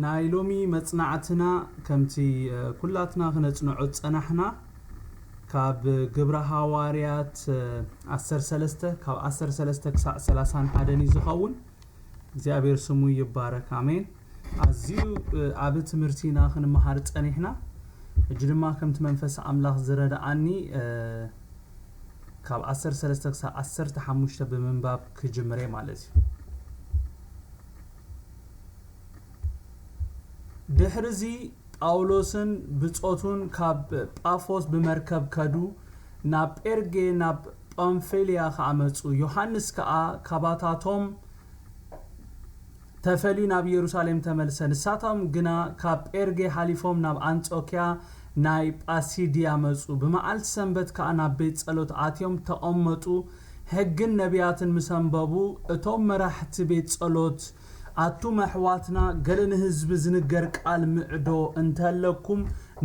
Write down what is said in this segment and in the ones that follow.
ናይ ሎሚ መጽናዕትና ከምቲ ኩላትና ክነጽንዖ ዝጸናሕና ካብ ግብረ ሃዋርያት ዓሰርተ ሰለስተ ካብ ዓሰርተ ሰለስተ ክሳዕ ሰላሳን ሓደን እዩ ዝኸውን። እግዚኣብሔር ስሙ ይባረክ፣ ኣሜን። ኣዝዩ ዓቢ ትምህርቲ ኢና ክንመሃር ጸኒሕና። ሕጂ ድማ ከምቲ መንፈስ ኣምላኽ ዝረድኣኒ ካብ ዓሰርተ ሰለስተ ክሳብ ዓሰርተ ሓሙሽተ ብምንባብ ክጅምር እየ ማለት እዩ። ድሕርዚ ጳውሎስን ብጾቱን ካብ ጳፎስ ብመርከብ ከዱ፣ ናብ ጴርጌ ናብ ጳንፊልያ ከኣ መጹ። ዮሃንስ ከኣ ካባታቶም ተፈልዩ ናብ ኢየሩሳሌም ተመልሰ። ንሳቶም ግና ካብ ጴርጌ ሓሊፎም ናብ ኣንጾክያ ናይ ጳሲድያ መጹ። ብመዓልቲ ሰንበት ከኣ ናብ ቤት ጸሎት ኣትዮም ተቐመጡ። ሕግን ነቢያትን ምስ ኣንበቡ፣ እቶም መራሕቲ ቤት ጸሎት፣ ኣቱም ኣሕዋትና፣ ገለ ንህዝቢ ዝንገር ቃል ምዕዶ እንተለኩም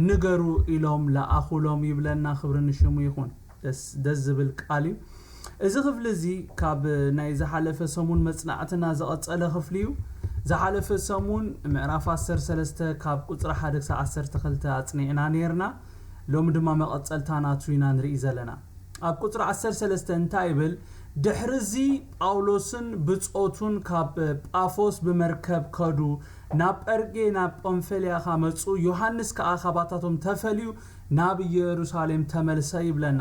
ንገሩ ኢሎም ለኣኹሎም ይብለና። ክብሪ ንሽሙ ይኹን። ደስ ዝብል ቃል እዩ። እዚ ክፍሊ እዚ ካብ ናይ ዝሓለፈ ሰሙን መጽናዕትና ዝቐጸለ ክፍሊ እዩ። ዝሓለፈ ሰሙን ምዕራፍ ዓሰርተ ሰለስተ ካብ ቁጽሪ ሓደ ክሳብ ዓሰርተ ክልተ ኣጽኒዕና ነይርና። ሎሚ ድማ መቐጸልታ ናቱ ኢና ንርኢ ዘለና። ኣብ ቁጽሪ ዓሰርተ ሰለስተ እንታይ ይብል? ድሕርዚ ጳውሎስን ብጾቱን ካብ ጳፎስ ብመርከብ ከዱ፣ ናብ ጴርጌ ናብ ጳንፊልያ ከኣ መጹ። ዮሃንስ ከኣ ካባታቶም ተፈልዩ ናብ ኢየሩሳሌም ተመልሰ ይብለና።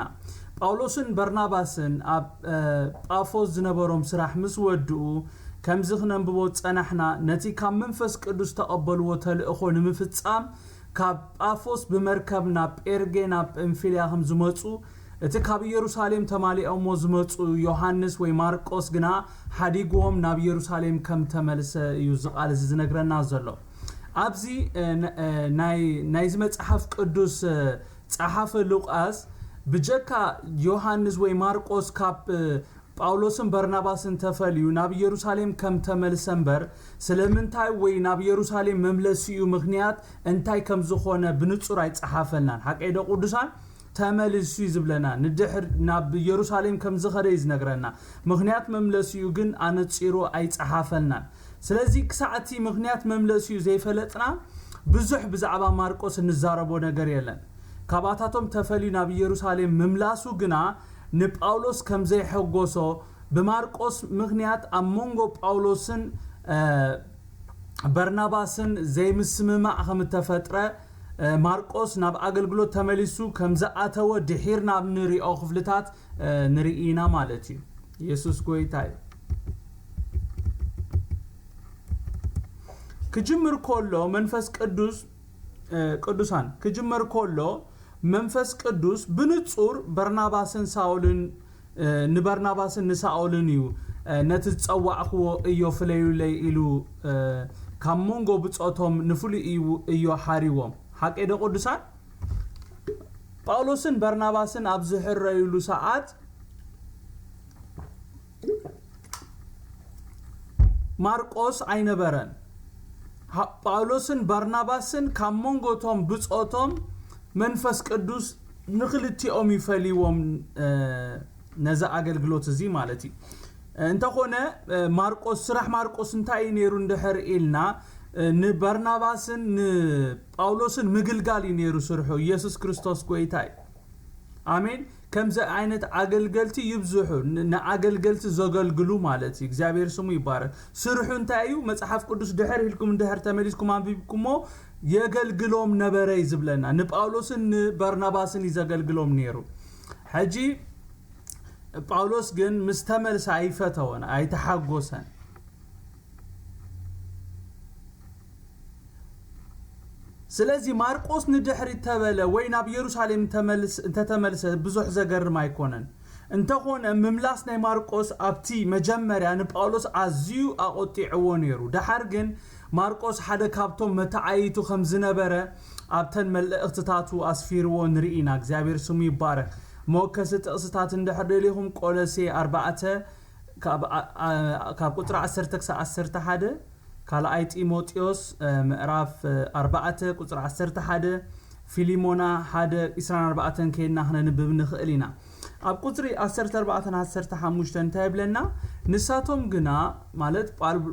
ጳውሎስን በርናባስን ኣብ ጳፎስ ዝነበሮም ስራሕ ምስ ወድኡ፣ ከምዚ ክነንብቦ ዝጸናሕና፣ ነቲ ካብ መንፈስ ቅዱስ ተቐበልዎ ተልእኾ ንምፍጻም ካብ ጳፎስ ብመርከብ ናብ ጴርጌ ናብ ጳንፊልያ ከም ዝመጹ፣ እቲ ካብ ኢየሩሳሌም ተማሊኦሞ ዝመጹ ዮሃንስ ወይ ማርቆስ ግና ሓዲግዎም ናብ ኢየሩሳሌም ከም ተመልሰ እዩ እዚ ቃል እዚ ዝነግረና ዘሎ። ኣብዚ ናይዚ መጽሓፍ ቅዱስ ጸሓፊ ሉቃስ ብጀካ ዮሃንስ ወይ ማርቆስ ካብ ጳውሎስን በርናባስን ተፈልዩ ናብ ኢየሩሳሌም ከም ተመልሰ እምበር፣ ስለምንታይ ወይ ናብ ኢየሩሳሌም መምለሲኡ ምኽንያት እንታይ ከም ዝኾነ ብንጹር ኣይጸሓፈልናን። ሓቀይ ዶ ቅዱሳን? ተመሊሱ እዩ ዝብለና። ንድሕር ናብ ኢየሩሳሌም ከም ዝኸደ እዩ ዝነግረና። ምኽንያት መምለሲኡ ግን ኣነጺሩ ኣይጸሓፈልናን። ስለዚ ክሳዕ እቲ ምኽንያት መምለሲኡ ዘይፈለጥና ብዙሕ ብዛዕባ ማርቆስ እንዛረቦ ነገር የለን። ካብኣታቶም ተፈልዩ ናብ ኢየሩሳሌም ምምላሱ ግና ንጳውሎስ ከም ዘይሐጎሶ፣ ብማርቆስ ምኽንያት ኣብ መንጎ ጳውሎስን በርናባስን ዘይምስምማዕ ከም እተፈጥረ፣ ማርቆስ ናብ ኣገልግሎት ተመሊሱ ከም ዝኣተወ ድሒርና ኣብ ንሪኦ ክፍልታት ንርኢ ኢና ማለት እዩ። የሱስ ጎይታ እዩ። ክጅምር ከሎ መንፈስ ቅዱስ ቅዱሳን ክጅመር ከሎ መንፈስ ቅዱስ ብንጹር በርናባስን ሳኦልን ንበርናባስን ንሳኦልን እዩ ነቲ ዝጸዋዕክዎ እዮ ፍለዩለይ ኢሉ ካብ መንጎ ብጾቶም ንፍሉይ እዩ እዮ ሓሪዎም። ሓቂ ዶ ቅዱሳን? ጳውሎስን በርናባስን ኣብ ዝሕረዩሉ ሰዓት ማርቆስ ኣይነበረን። ጳውሎስን በርናባስን ካብ መንጎቶም ብጾቶም መንፈስ ቅዱስ ንክልቲኦም ይፈልይዎም ነዚ ኣገልግሎት እዚ ማለት እዩ። እንተኾነ ማርቆስ፣ ስራሕ ማርቆስ እንታይ እዩ ነይሩ እንድሕር ኢልና፣ ንበርናባስን ንጳውሎስን ምግልጋል እዩ ነይሩ ስርሑ። ኢየሱስ ክርስቶስ ጎይታ እዩ። ኣሜን። ከምዚ ዓይነት ኣገልገልቲ ይብዝሑ፣ ንኣገልገልቲ ዘገልግሉ ማለት እዩ። እግዚኣብሔር ስሙ ይባረክ። ስርሑ እንታይ እዩ? መጽሓፍ ቅዱስ ድሕር ኢልኩም እንድሕር ተመሊስኩም ኣንቢብኩሞ፣ የገልግሎም ነበረ እዩ ዝብለና። ንጳውሎስን ንበርናባስን እዩ ዘገልግሎም ነይሩ። ሕጂ ጳውሎስ ግን ምስ ተመልሰ ኣይፈተወን፣ ኣይተሓጎሰን። ስለዚ ማርቆስ ንድሕሪት ተበለ ወይ ናብ ኢየሩሳሌም እንተመልስ-፣ እንተተመልሰ ብዙሕ ዘገርም ኣይኮነን። እንተኾነ ምምላስ ናይ ማርቆስ ኣብቲ መጀመርያ ንጳውሎስ ኣዝዩ ኣቖጢዕዎ ነይሩ። ደሓር ግን ማርቆስ ሓደ ካብቶም መተዓይቱ ከም ዝነበረ ኣብተን መልእኽትታቱ ኣስፊርዎ ንርኢ ኢና። እግዚኣብሔር ስሙ ይባረክ። መወከሲ ጥቕስታት እንድሕር ደሊኹም ቆሎሴ ኣርባዕተ ካብ ቁፅሪ ዓሰርተ ክሳብ ዓሰርተ ሓደ፣ ካልኣይ ጢሞቴዎስ ምዕራፍ ኣርባዕተ ቁፅሪ ዓሰርተ ሓደ፣ ፊሊሞና ሓደ ዒስራን ኣርባዕተን ከይድና ክነንብብ ንኽእል ኢና። ኣብ ቁፅሪ ዓሰርተ ኣርባዕተን ዓሰርተ ሓሙሽተን እንታይ ይብለና? ንሳቶም ግና ማለት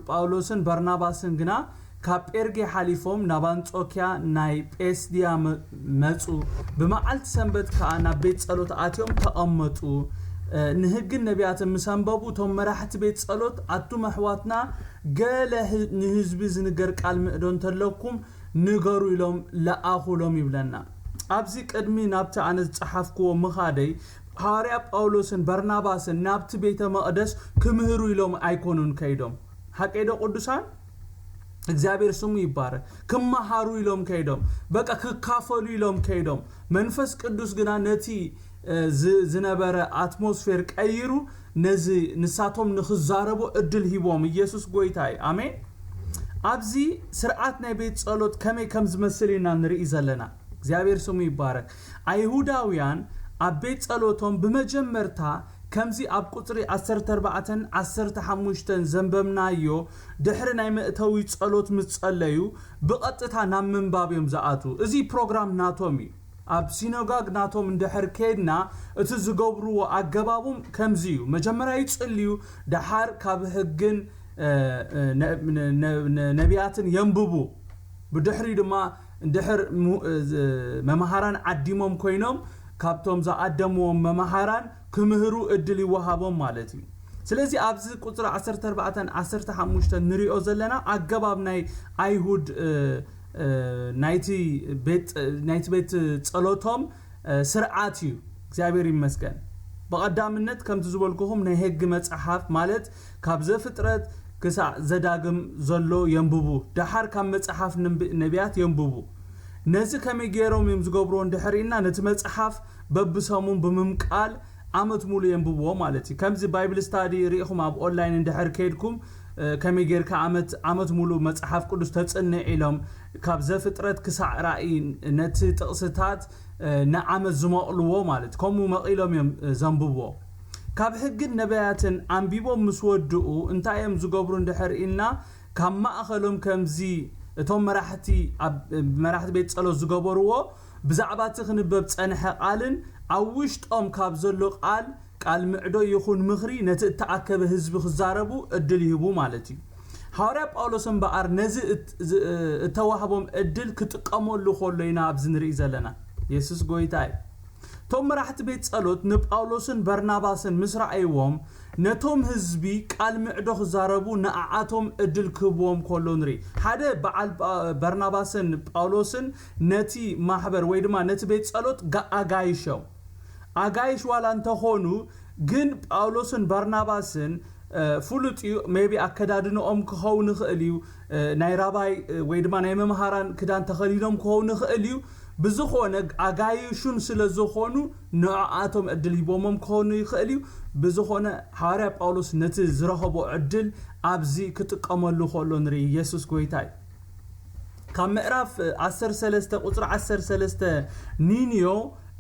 ጳውሎስን በርናባስን ግና ካብ ጴርጌ ሓሊፎም ናብ ኣንጾኪያ ናይ ጴስድያ መ- መጹ። ብመዓልቲ ሰንበት ከኣ ናብ ቤት ጸሎት ኣትዮም ተቐመጡ። እ፣ ንህግን ነቢያትን ምስ ኣንበቡ፣ እቶም መራሕቲ ቤት ጸሎት፣ ኣቱም ኣሕዋትና፣ ገለ ህ- ንህዝቢ ዝንገር ቃል ምዕዶ እንተለኩም ንገሩ ኢሎም ለኣኹሎም ይብለና። ኣብዚ ቅድሚ ናብቲ ኣነ ዝጸሓፍክዎ ምኻደይ፣ ሃዋርያ ጳውሎስን በርናባስን ናብቲ ቤተ መቕደስ ክምህሩ ኢሎም ኣይኮኑን ከይዶም። ሓቀይ ዶ ቅዱሳን? እግዚኣብሔር ስሙ ይባረክ። ክመሃሩ ኢሎም ከይዶም፣ በቃ ክካፈሉ ኢሎም ከይዶም። መንፈስ ቅዱስ ግና ነቲ እ፣ ዝ- ዝነበረ ኣትሞስፌር ቀይሩ ነዚ ንሳቶም ንክዛረቡ እድል ሂቦም። ኢየሱስ ጎይታ እዩ። ኣሜን። ኣብዚ ስርዓት ናይ ቤት ጸሎት ከመይ ከም ዝመስል ኢና ንርኢ ዘለና። እግዚኣብሔር ስሙ ይባረክ። ኣይሁዳውያን ኣብ ቤት ጸሎቶም ብመጀመርታ ከምዚ ኣብ ቁጽሪ ዓሰርተ ኣርባዕተን ዓሰርተ ሓሙሽተን ዘንበብናዮ፣ ድሕሪ ናይ መእተዊ ጸሎት ምስ ጸለዩ፣ ብቐጥታ ናብ ምንባብ እዮም ዝኣትዉ። እዚ ፕሮግራም ናቶም እዩ። ኣብ ሲኖጋግ ናቶም እንድሕር ከድና፣ እቲ ዝገብርዎ ኣገባቦም ከምዚ እዩ። መጀመርያ ይጽልዩ፣ ደሓር ካብ ህግን እ፣ እ፣ ነ- ነ- ነ- ነ- ነቢያትን የንብቡ። ብድሕሪ ድማ እንድሕር ሙ- እ፣ ዝ- መምሃራን ዓዲሞም ኮይኖም፣ ካብቶም ዝኣደምዎም መምሃራን ክምህሩ እድል ይወሃቦም ማለት እዩ። ስለዚ ኣብዚ ቁፅሪ ዓሰርተ ኣርባዕተን ዓሰርተ ሓሙሽተን ንሪኦ ዘለና ኣገባብ ናይ ኣይሁድ እ፣ እ፣ ናይቲ ቤት ናይቲ ቤት ጸሎቶም እ፣ ስርዓት እዩ። እግዚኣብሔር ይመስገን። ብቐዳምነት ከምቲ ዝበልኩኹም ናይ ህጊ መጽሓፍ ማለት ካብ ዘፍጥረት ክሳዕ ዘዳግም ዘሎ የንብቡ። ደሓር ካብ መጽሓፍ ንብ- ነቢያት የንብቡ። ነዚ ከመይ ገይሮም እዮም ዝገብርዎ እንድሕር ኢልና፣ ነቲ መጽሓፍ በብሰሙን ብምምቃል ዓመት ሙሉ የንብብዎ ማለት እዩ። ከምዚ ባይብል ስታዲ ርኢኹም ኣብ ኦንላይን እንድሕር ከይድኩም እ፣ ከመይ ጌርካ ዓመት ዓመት ሙሉ መጽሓፍ ቅዱስ ተጽንዕ ኢሎም ካብ ዘፍጥረት ክሳዕ ራእይ ነቲ ጥቕስታት እ፣ ንዓመት ዝመቕልዎ ማለት ከምኡ መቒሎም እዮም እ፣ ዘንብብዎ። ካብ ሕግን ነቢያትን ኣንቢቦም ምስ ወድኡ እንታይ እዮም ዝገብሩ እንድሕር ኢልና፣ ካብ ማእኸሎም ከምዚ እቶም መራሕቲ ኣብ መራሕቲ ቤት ጸሎት ዝገበርዎ ብዛዕባ እቲ ክንበብ ጸንሐ ቃልን ኣብ ውሽጦም ካብ ዘሎ ቃል ቃል ምዕዶ ይኹን ምኽሪ ነቲ እተኣከበ ህዝቢ ክዛረቡ ዕድል ይህቡ ማለት እዩ። ሃዋርያ ጳውሎስ እምበኣር ነዚ እት- ዝ- እተዋህቦም ዕድል ክጥቀመሉ ከሎ ኢና ኣብዚ ንርኢ ዘለና። የሱስ ጎይታ እዩ። እቶም መራሕቲ ቤት ጸሎት ንጳውሎስን በርናባስን ምስ ረኣይዎም ነቶም ህዝቢ ቃል ምዕዶ ክዛረቡ ንኣኣቶም ዕድል ክህብዎም ከሎ ንርኢ። ሓደ በዓል ጳ- በርናባስን ጳውሎስን ነቲ ማሕበር ወይ ድማ ነቲ ቤት ጸሎት ጋ- ኣጋይሾም ኣጋይሽ ዋላ እንተኾኑ ግን ጳውሎስን በርናባስን ፍሉጥ እዩ። ሜቢ ኣከዳድንኦም ክኸውን ይኽእል እዩ፣ ናይ ራባይ ወይ ድማ ናይ መምሃራን ክዳን ተኸዲኖም ክኸውን ይኽእል እዩ። ብዝኾነ ኣጋይሹን ስለ ዝኾኑ ንዕኣቶም ዕድል ሂቦሞም ክኾኑ ይኽእል እዩ። ብዝኾነ ሃዋርያ ጳውሎስ ነቲ ዝረኸቦ ዕድል ኣብዚ ክጥቀመሉ ከሎ ንርኢ። ኢየሱስ ጎይታ እዩ። ካብ ምዕራፍ ዓሰርተ ሰለስተ ቁፅሪ ዓሰርተ ሰለስተ ኒንዮ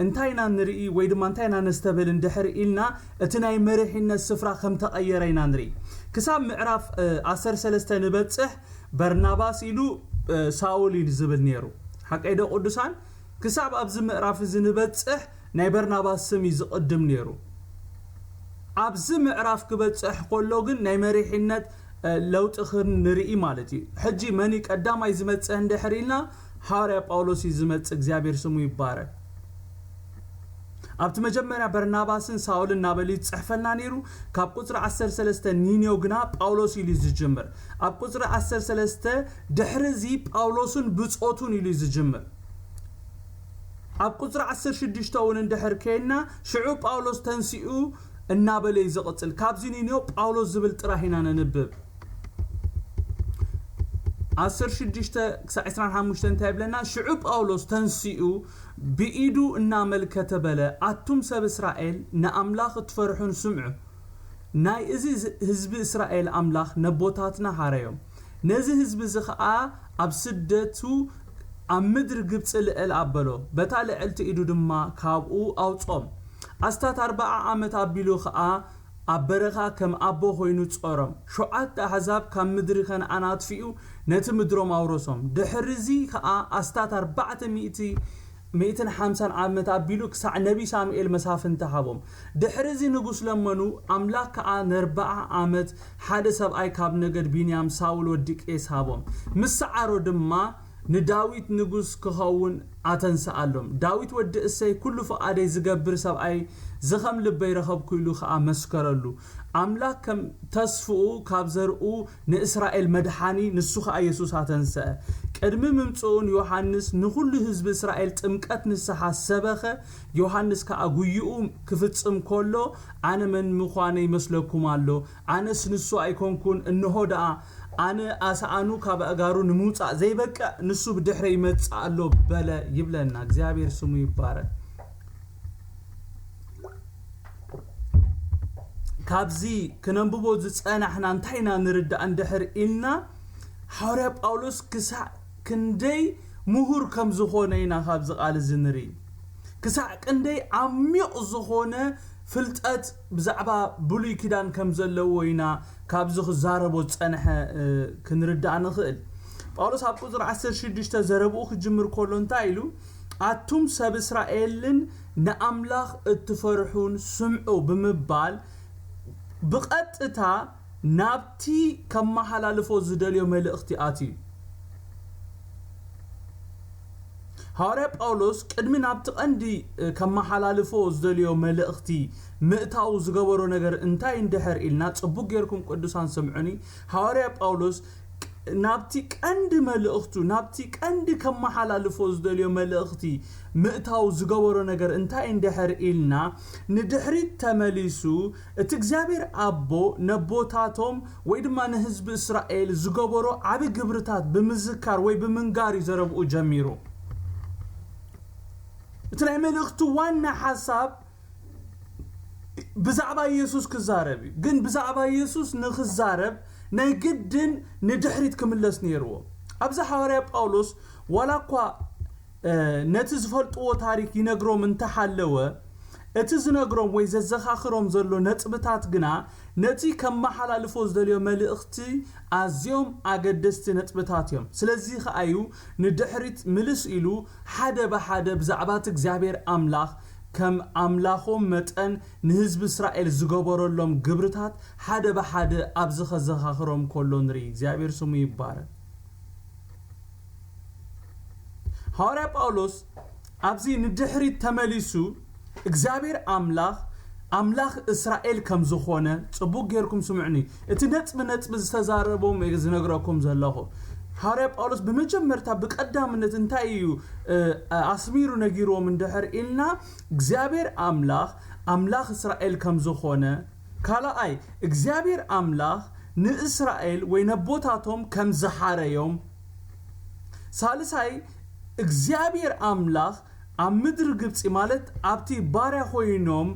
እንታይ ኢና ንርኢ ወይ ድማ እንታይ ኢና ነስተብል እንድሕር ኢልና እቲ ናይ መሪሕነት ስፍራ ከም ተቐየረ ኢና ንርኢ። ክሳብ ምዕራፍ ዓሰርተ ሰለስተ ንበፅሕ በርናባስ ኢሉ ሳውል ኢሉ ዝብል ነይሩ። ሓቀይ ዶ ቅዱሳን? ክሳብ ኣብዚ ምዕራፍ እዚ ንበፅሕ ናይ በርናባስ ስም እዩ ዝቕድም ነይሩ። ኣብዚ ምዕራፍ ክበፅሕ ከሎ ግን ናይ መሪሕነት ለውጢ ክንርኢ ማለት እዩ። ሕጂ መን እዩ ቀዳማይ ዝመፅእ እንድሕር ኢልና ሃዋርያ ጳውሎስ እዩ ዝመፅእ። እግዚኣብሔር ስሙ ይባረክ። ኣብቲ መጀመርያ በርናባስን ሳውልን እናበሉ ይፅሕፈልና ነይሩ። ካብ ቁፅሪ ዓሰርተ ሰለስተ ኒንዮ ግና ጳውሎስ ኢሉ እዩ ዝጅምር። ኣብ ቁፅሪ ዓሰርተ ሰለስተ ድሕሪ እዚ ጳውሎስን ብፆቱን ኢሉ እዩ ዝጅምር። ኣብ ቁፅሪ ዓሰርተ ሽዱሽተ እውን እንድሕር ከይና ሽዑ ጳውሎስ ተንሲኡ እናበለ እዩ ዝቕፅል። ካብዚ ኒንዮ ጳውሎስ ዝብል ጥራሕ ኢና ነንብብ። ዓሰርተ ሽዱሽተ ክሳብ ዕስራን ሓሙሽተን እንታይ ይብለና? ሽዑ ጳውሎስ ተንሲኡ ብኢዱ እናመልከተ በለ፣ ኣቱም ሰብ እስራኤል ንኣምላኽ እትፈርሑን ስምዑ። ናይ እዚ ህዝቢ እስራኤል ኣምላኽ ነቦታትና ሃረዮም። ነዚ ህዝቢ እዚ ኸኣ ኣብ ስደቱ ኣብ ምድሪ ግብፂ ልዕል ኣበሎ፣ በታ ልዕልቲ ኢዱ ድማ ካብኡ ኣውጾም። ኣስታት ኣርብዓ ዓመት ኣቢሉ ኸኣ ኣብ በረኻ ከም ኣቦ ኮይኑ ጾሮም። ሸውዓተ ኣሕዛብ ካብ ምድሪ ከነኣን ኣጥፊኡ ነቲ ምድሮም ኣውረሶም። ድሕሪ እዚ ኸኣ ኣስታት ኣርባዕተ ሚእቲ ሚእትን ሓምሳን ዓመት ኣቢሉ ክሳዕ ነቢ ሳሙኤል መሳፍንቲ ሃቦም። ድሕሪ እዚ ንጉስ ለመኑ፣ ኣምላኽ ከኣ ነርብዓ ዓመት ሓደ ሰብኣይ ካብ ነገድ ቢንያም ሳውል ወዲ ቄስ ሃቦም። ምስ ሰዓሮ ድማ ንዳዊት ንጉስ ክኸውን ኣተንስኣሎም። ዳዊት ወዲ እሰይ ኩሉ ፍቓደይ ዝገብር ሰብኣይ ዝኸም ልበይ ረኸብኩ ኢሉ ከኣ መስከረሉ። ኣምላኽ ከም ተስፍኡ ካብ ዘርኡ ንእስራኤል መድሓኒ ንሱ ኸኣ የሱስ ኣተንስአ። ቅድሚ ምምጽኡ ንዮሃንስ ንኹሉ ህዝቢ እስራኤል ጥምቀት ንስሓ ሰበኸ። ዮሃንስ ከኣ ጉይኡ ክፍጽም ከሎ ኣነ መን ምዃነ ይመስለኩም ኣሎ? ኣነስ ንሱ ኣይኮንኩን፣ እንሆ ደኣ ኣነ ኣስኣኑ ካብ ኣእጋሩ ንምውጻእ ዘይበቅዕ ንሱ ብድሕረ ይመጽእ ኣሎ በለ ይብለና። እግዚኣብሔር ስሙ ይባረክ። ካብዚ ክነንብቦ ዝጸናሕና እንታይ ኢና ንርዳእ እንድሕር ኢልና፣ ሓዋርያ ጳውሎስ ክሳዕ ክንደይ ምሁር ከም ዝኾነ ኢና ካብዚ ቃል እዚ ንርኢ። ክሳዕ ክንደይ ዓሚቕ ዝኾነ ፍልጠት ብዛዕባ ብሉይ ኪዳን ከም ዘለዎ ኢና ካብዚ ክዛረቦ ዝጸንሐ ክንርዳእ ንኽእል። ጳውሎስ ኣብ ቁጽሪ ዓሰርተ ሽዱሽተ ዘረብኡ ክጅምር ከሎ እንታይ ኢሉ? ኣቱም ሰብ እስራኤልን ንኣምላኽ እትፈርሑን ስምዑ ብምባል ብቐጥታ ናብቲ ከመሓላልፎ ዝደልዮ መልእኽቲ ኣትዩ። ሃዋርያ ጳውሎስ ቅድሚ ናብቲ ቀንዲ ከመሓላልፎ ዝደልዮ መልእኽቲ ምእታው ዝገበሮ ነገር እንታይ እንድሕር ኢልና፣ ጽቡቅ ጌርኩም ቅዱሳን ስምዑኒ። ሃዋርያ ጳውሎስ ናብቲ ቀንዲ መልእኽቱ፣ ናብቲ ቀንዲ ከመሓላልፎ ዝደልዮ መልእኽቲ ምእታው ዝገበሮ ነገር እንታይ እንድሕር ኢልና፣ ንድሕሪት ተመሊሱ እቲ እግዚኣብሔር ኣቦ ነቦታቶም ወይ ድማ ንህዝቢ እስራኤል ዝገበሮ ዓቢ ግብርታት ብምዝካር ወይ ብምንጋር እዩ ዘረብኡ ጀሚሩ። እቲ ናይ መልእኽቱ ዋና ሓሳብ ብዛዕባ ኢየሱስ ክዛረብ እዩ። ግን ብዛዕባ ኢየሱስ ንክዛረብ ናይ ግድን ንድሕሪት ክምለስ ነይርዎ። ኣብዚ ሓዋርያ ጳውሎስ ዋላ እኳ ነቲ ዝፈልጥዎ ታሪክ ይነግሮም እንተሓለወ፣ እቲ ዝነግሮም ወይ ዘዘኻኽሮም ዘሎ ነጥብታት ግና ነቲ ከመሓላልፎ ዝደልዮ መልእኽቲ ኣዝዮም ኣገደስቲ ነጥብታት እዮም። ስለዚ ከኣ እዩ ንድሕሪት ምልስ ኢሉ ሓደ ብሓደ ብዛዕባ እቲ እግዚኣብሔር ኣምላኽ ከም ኣምላኾም መጠን ንህዝቢ እስራኤል ዝገበረሎም ግብርታት ሓደ ብሓደ ኣብዚ ከዘኻኽሮም ከሎ ንርኢ። እግዚኣብሔር ስሙ ይባረክ። ሃዋርያ ጳውሎስ ኣብዚ ንድሕሪት ተመሊሱ እግዚኣብሔር ኣምላኽ ኣምላኽ እስራኤል ከም ዝኾነ ጽቡቕ ጌርኩም ስምዑኒ። እቲ ነጥቢ ነጥቢ ዝተዛረቦም እየ ዝነግረኩም ዘለኹ። ሃዋርያ ጳውሎስ ብመጀመርታ ብቀዳምነት እንታይ እዩ ኣስሚሩ ነጊርዎም እንድሕር ኢልና እግዚኣብሔር ኣምላኽ ኣምላኽ እስራኤል ከም ዝኾነ፣ ካልኣይ እግዚኣብሔር ኣምላኽ ንእስራኤል ወይ ነቦታቶም ከም ዝሓረዮም፣ ሳልሳይ እግዚኣብሔር ኣምላኽ ኣብ ምድሪ ግብፂ ማለት ኣብቲ ባርያ ኮይኖም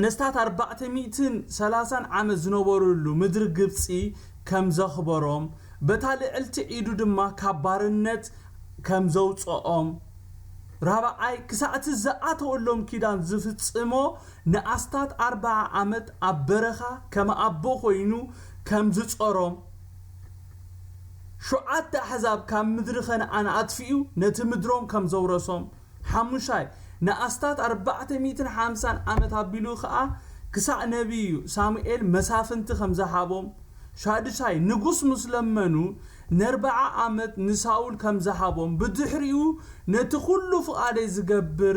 ነስታት ኣርባዕተ ሚእትን ሰላሳን ዓመት ዝነበሩሉ ምድሪ ግብፂ ከም ዘኽበሮም፣ በታ ልዕልቲ ኢዱ ድማ ካብ ባርነት ከም ዘውፅኦም፣ ራብዓይ ክሳዕቲ ዝኣተወሎም ኪዳን ዝፍፅሞ ንኣስታት ኣርብዓ ዓመት ኣብ በረኻ ከም ኣቦ ኮይኑ ከም ዝፀሮም፣ ሸውዓተ ኣሕዛብ ካብ ምድሪ ከነኣን ኣጥፊኡ ነቲ ምድሮም ከም ዘውረሶም፣ ሓሙሻይ ንኣስታት ኣርባዕተ ሚእትን ሓምሳን ዓመት ኣቢሉ ኸኣ ክሳዕ ነቢዩ ሳሙኤል መሳፍንቲ ከም ዝሃቦም፣ ሻድሻይ ንጉስ ምስ ለመኑ ነርብዓ ዓመት ንሳውል ከም ዝሃቦም፣ ብድሕሪኡ ነቲ ኩሉ ፍቓደይ ዝገብር